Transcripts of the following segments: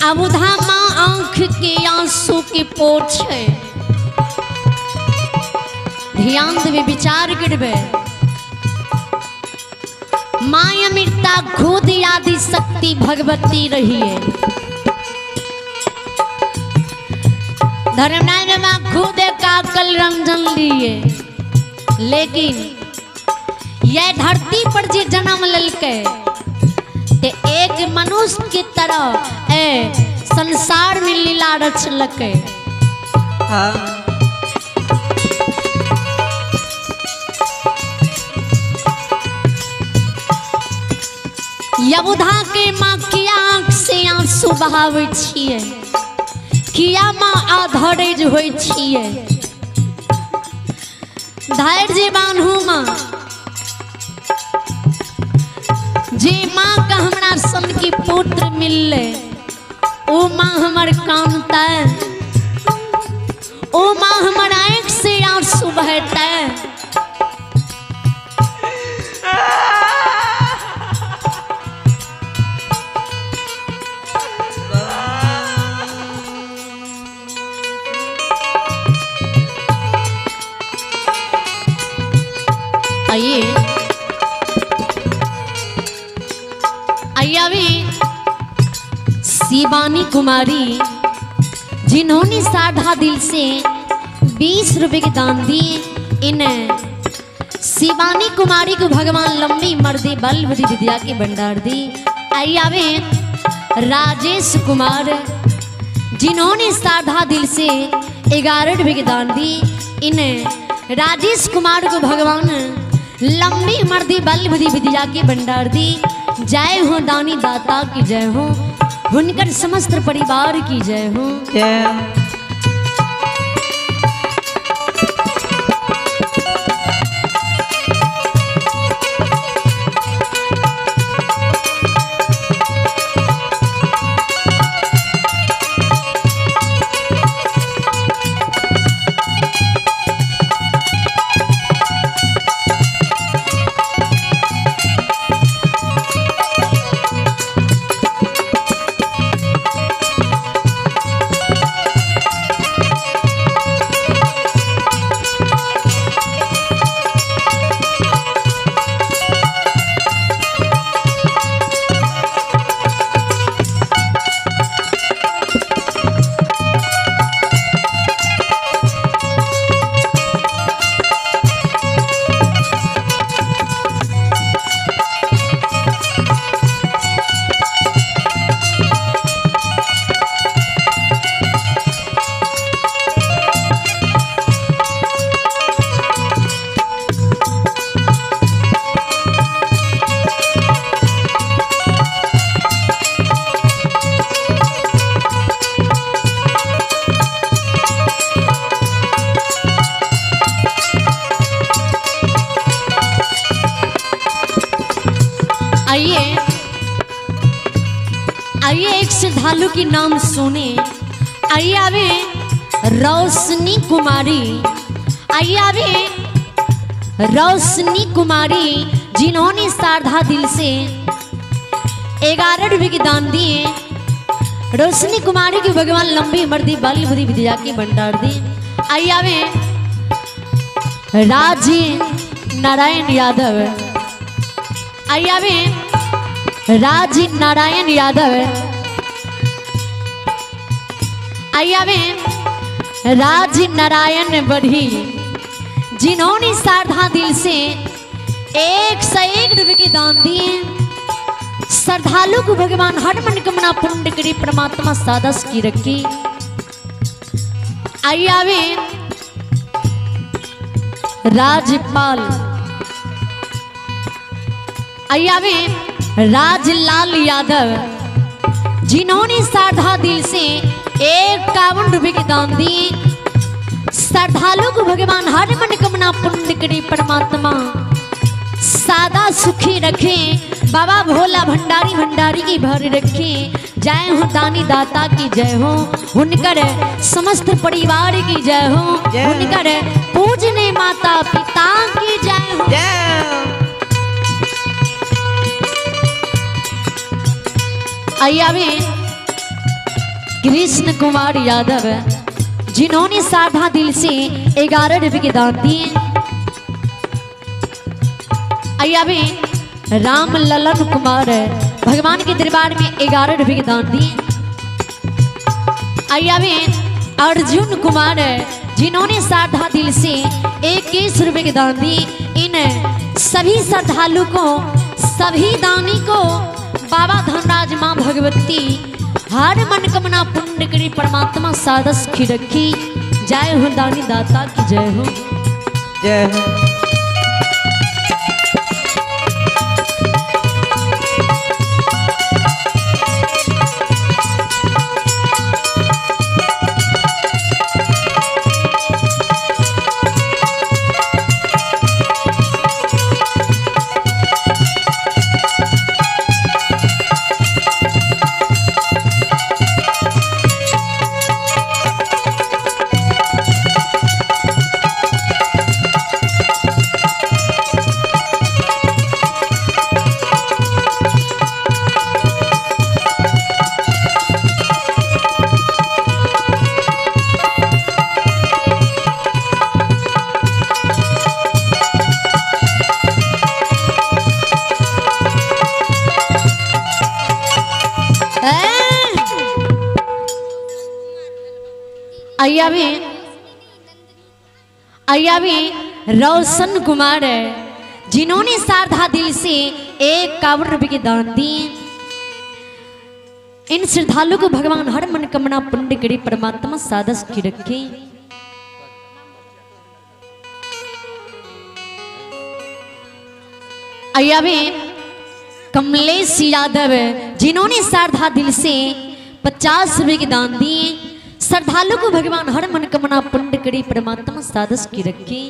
अबुधा माँ आँख के आंसू के पोछे। ध्यान देवे, विचार करबे। माँ अमृता खुद आदि शक्ति भगवती रही है। धर्मनारायण माँ खुद काकल रंजन लिए, लेकिन यह धरती पर जे जन्म ललके ते एक मनुष्य की तरह ए संसार में लीला रचलके। हाँ। यबुधा के माँ किया आँख से आंसू बहाबै छियै, किया माँ आधरेज होइ छियै। धैर्य बान्हू माँ, जे माँ का हमरा सन की पुत्र मिलले ओ माँ हमर कानतै, ओ माँ हमर आँख से आंसू बहतै। आइए आइए अभी शिवानी कुमारी, जिन्होंने साधा दिल से 20 रुपए के दान दिए, इन शिवानी कुमारी को भगवान लंबी मर्दी बल बुद्धि विद्या के भंडार दी। आइए आवे राजेश कुमार, जिन्होंने साधा दिल से 11 रुपए के दान दी, इन राजेश कुमार को भगवान लंबी मर्दी बल बुद्धि विद्या के भंडार दी। जय हो दानी दाता की जय हो, हुनकर समस्त परिवार की जय हो। जय। आइए आइए एक श्रद्धालु की नाम सुने। आइए आवे रोशनी कुमारी, आइए आवे रोशनी कुमारी, जिन्होंने श्रद्धा दिल से 11 रुपए के दान दिए। रोशनी कुमारी की भगवान लंबी मर्दी बल बुद्धि विद्या की भंडार दी। आइए आवे राजी नारायण यादव, आइए आवे राज नारायण यादव, आइए आवे राज नारायण बढ़ी, जिन्होंने श्रद्धा दिल से 101 रुपए के दान दिए। श्रद्धालु को भगवान हर मनकामना पूर्ण करे, परमात्मा सादस की रखी। आइए आवे राजपाल, आइए आवे राजलाल यादव, जिन्होंने श्रद्धा दिल से 51 रुपए के दान दिए। श्रद्धालु को भगवान हर मनकामना पूर्ण करे, परमात्मा सादा सुखी रखे, बाबा भोला भंडारी भंडारी की भर रखे। जय हो दानी दाता की जय हो, उनकर समस्त परिवार की जय हो, उनकर पूजने माता पिता की जय हो। आइए आवे कृष्ण कुमार यादव, जिन्होंने साधा दिल से 11 रुपए के दान दिए। अभी राम ललन कुमार भगवान के दरबार में 11 रुपए के दान दिए। अभी अर्जुन कुमार, जिन्होंने श्रद्धा दिल से 21 रुपए के दान दिए। इन सभी श्रद्धालु को, सभी दानी को बाबा धनराज माँ भगवती हर मनकामना पुण्य करी परमात्मा सादस की रखी। जय हो दानी दाता की जय हो। जय हो। अभी रोशन कुमार, जिन्होंने श्रद्धा दिल से 51 रुपए के दान दिए। इन श्रद्धालु को भगवान हर मनकामना पुण्य करे परमात्मा सादस की रखे। अभी कमलेश यादव, जिन्होंने श्रद्धा दिल से 50 रुपए के दान दिए। श्रद्धालु को भगवान हर मनकामना पुण्य करे परमात्मा सादस की रखे।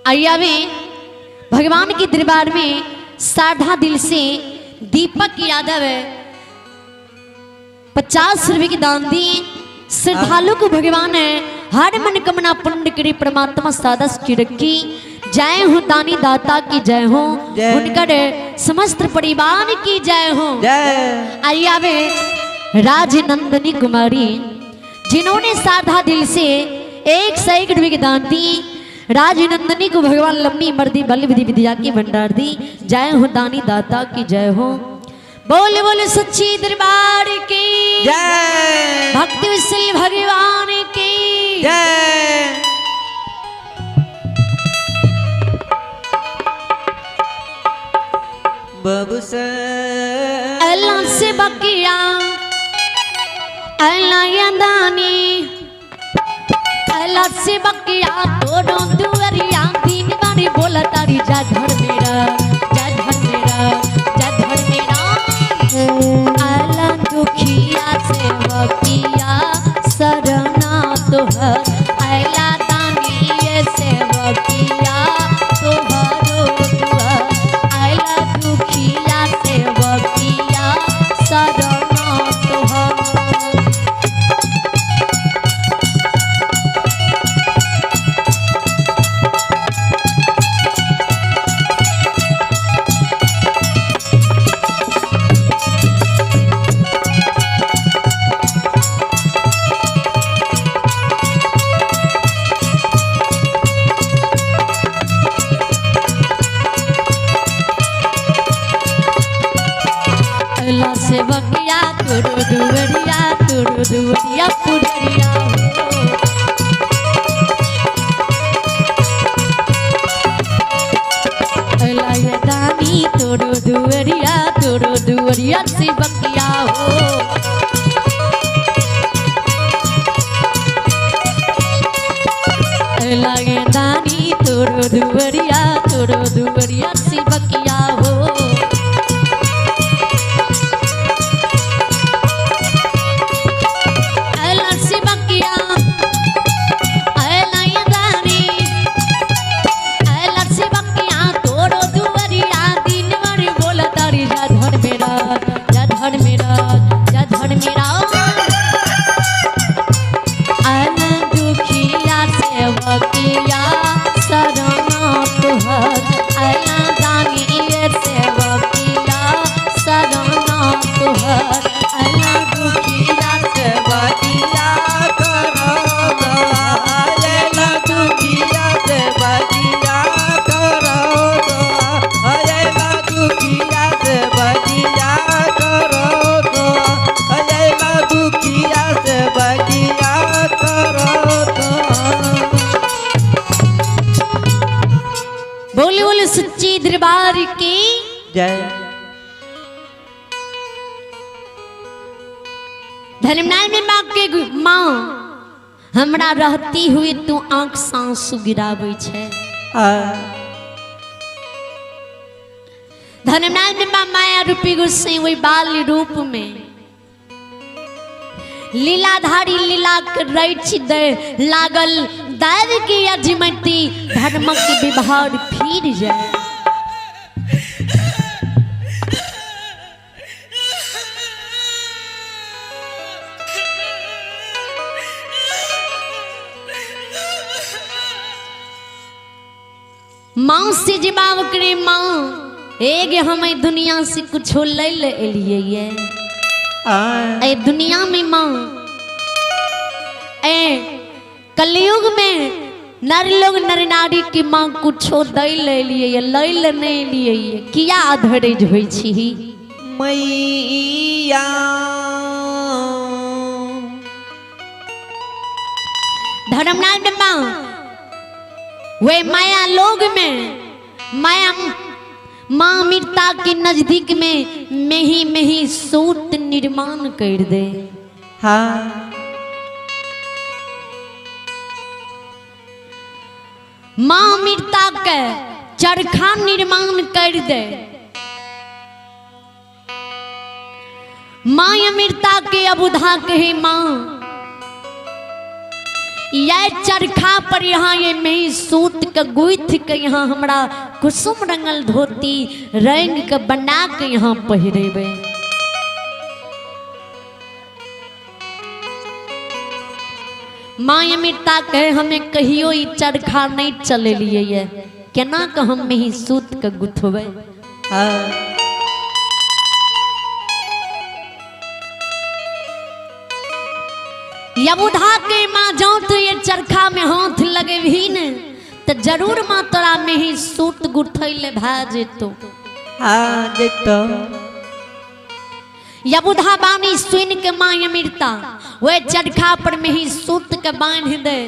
अभी भगवान के दरबार में श्रद्धा दिल से दीपक यादव 50 रुपए के दान दिए। श्रद्धालु को भगवान हर मनकामना पुण्य करे परमात्मा सादस की रखी। जय हो दानी दाता की जय हो, उनकर समस्त परिवार की जय हो। आइए राजनंदनी कुमारी, जिन्होंने श्रद्धा दिल से 101 रुपए के दान दिए। राजनंदनी को भगवान लंबी मर्दी बल विधि विद्या की भंडार दी। जय हो दानी दाता की जय हो। बोल बोल सच्ची दरबार की जय, भक्ति विसल भगवान की जय। बाबू से अल्लाह से बकिया अल्लाह दानी अल्लाह से बकिया तोड़ो दुअरिया दिन बारी बोला तारी जा घर मेरा, जा घर मेरा, जा घर मेरा। अल्लाह दुखिया से बकिया शरणा तोहर, अल्लाह दानी ये से बकिया तोहरो दुअर, अल्लाह दुखिया से बकिया शरणा तोहर। सेवकिया तुरु दुवरिया पुरिया हो। दानी तुरु दुवरिया सेवकिया हो। दानी तुरु दुवरिया सेवकिया हो। दुखिया सेवकिया शरणा तोहर, अल्लाह सच्ची दरबार की जय। धर्मनाय में माँ के माँ हमरा रहती हुई तू आंख सांसु गिराबै छे। धर्मनाय में माँ माया रूपी गुस्से वही बाल रूप में लीलाधारी लीला के रच दे लागल दैव की अजमती धर्मक व्यवहार फिर जाए। माँ से जवाब करे माँ एक हम दुनिया से कुछ ले ले एलिए ये ए दुनिया में माँ ए कलयुग में नर लोग नर नारी की माँ कुछो दै ले लिए ये लै ले नहीं लिए ये किया अधरेज होइ छी मैया। धर्मनाथ माँ वे माया लोग में माया माँ मिर्ता के नजदीक में मेही मेही सूत निर्माण कर दे। हाँ माँ मिर्ता के चरखा निर्माण कर दे। माँ अमृता के अबुधा कहे माँ यह चरखा पर यहाँ ये मेही सूत के गुथ के यहाँ हमरा कुसुम रंगल धोती रंग के बना के यहाँ पहिरेबे। माँ अमृता कहे हमें कहियो ई चरखा नहीं चले लिए ये केना के हम मेही सूत के गुथबे। यबुधा के माँ जाओ तो ये चरखा में हाथ लगे भी न तो जरूर माँ तोरा में ही सूत गुथैले भा जेतो। हाँ जेतो। यबुधा बानी सुन के माँ अमृता वह चरखा पर में ही सूत के बांध दे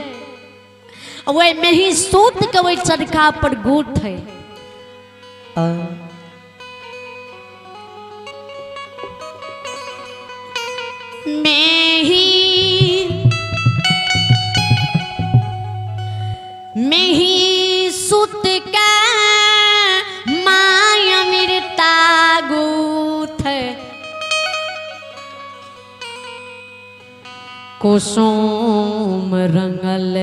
वह में ही सूत के वह चरखा पर गुथ है। मैं ही सुत के माया अमृता गुथ कुसुम रंगल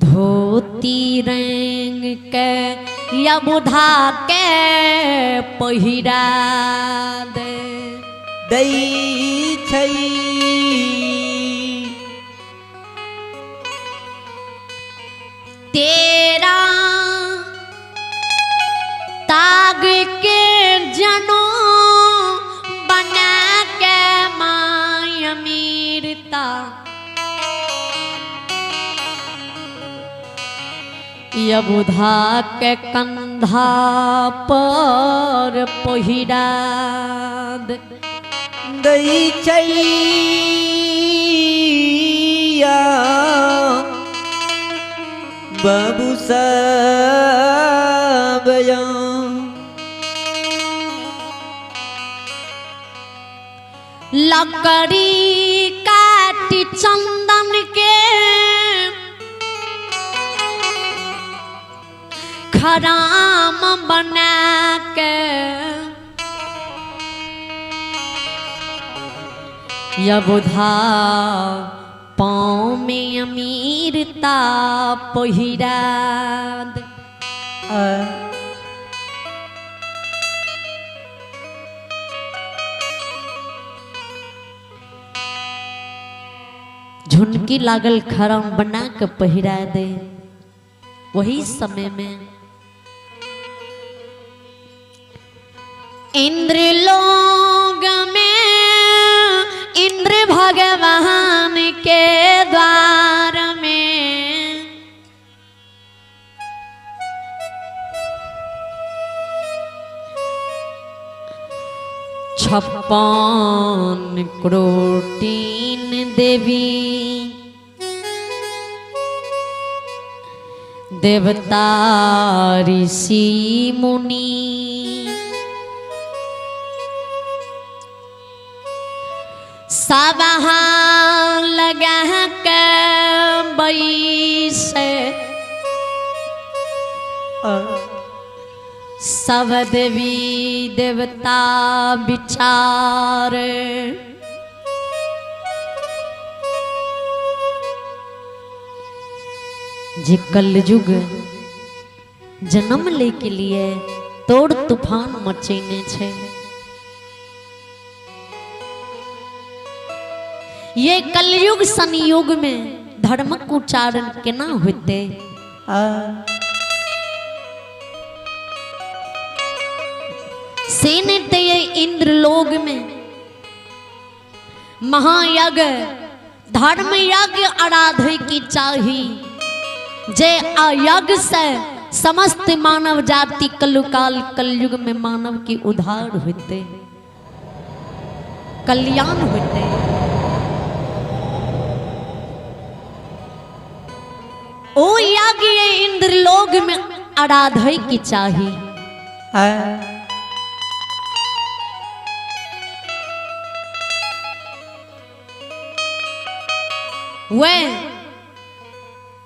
धोती रंग के यबुधा के पहिरा दे दै छै। तेरा ताग के जनो बना के माय अमीरता यबुधा के कंधा पर पहिरा दे दै छै। बाबू साहब लकड़ी काट चंदन के खराम बना के यबुधा पाँव में अमीरता पहिरा दे। झुनकी लागल खरम बना के पहिरा दे। वही समय में इंद्र लोग में इंद्र भगवान के द्वार में 56 करोटीन देवी देवता ऋषि मुनि सभा लगा के बैसे सब देवी देवता विचार जे कलयुग जन्म ले के लिए तोड़ तूफान मचेने छे। ये कलयुग संयुग में धर्मक उच्चारण केना होते। सेने ते ये इंद्रलोक में महायज्ञ धर्म यज्ञ आराधे की चाही जे अयज्ञ से समस्त मानव जाति कलुकाल कलयुग में मानव की उद्धार होते, कल्याण होते। ओ यज्ञ इंद्रलोक में आराधे की चाही। वे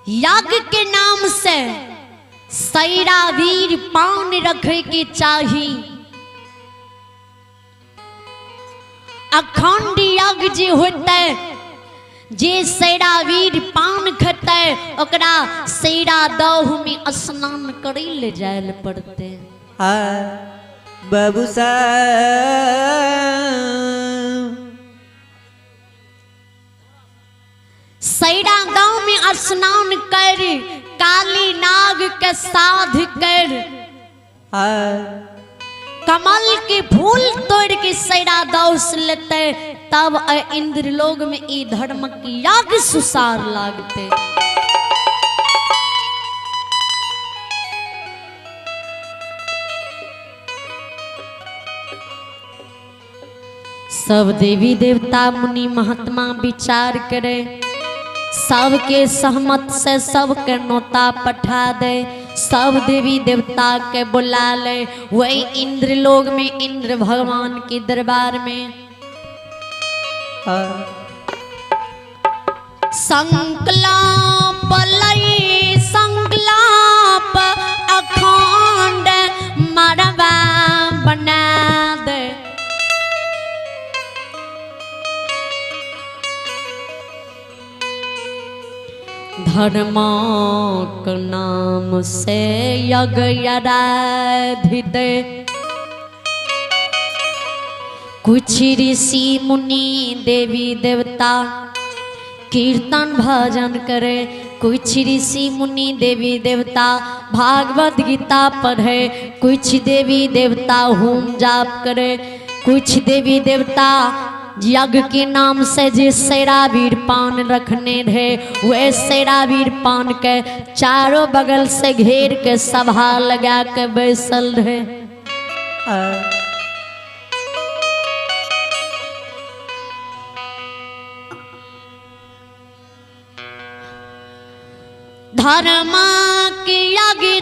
यज्ञ के नाम से सैरावीर पान रखे के चाही। अखंड यज्ञ जे होते जे सैरावीर पान खेते ओकरा सैरा दह में स्नान करे ले जायल पड़ते। बाबू सैरा गांव में स्नान कर काली नाग के साध कर कमल के फूल तोड़ के सैरा दाव से लेते तब इंद्रलोक में ई धर्म की यज्ञ सुसार लागते। सब देवी देवता मुनि महात्मा विचार करे, सबके सहमत से सबके नोता पठा दे, सब देवी देवता के बुला ले वही इंद्रलोक में इंद्र भगवान के दरबार में। संकल्प लई संकल्प अखंड मरवा बना दे। धर्मक नाम से यज्ञ आराधित कुछ ऋषि मुनि देवी देवता कीर्तन भजन करे, कुछ ऋषि मुनि देवी देवता भागवत गीता पढ़े, कुछ देवी देवता होम जाप करे, कुछ देवी देवता यज्ञ के नाम से जे सैरावीर पान रखने रहे वे सैरावीर पान के चारों बगल से घेर के सभा लगा के बैसल रहे। धर्म के यज्ञ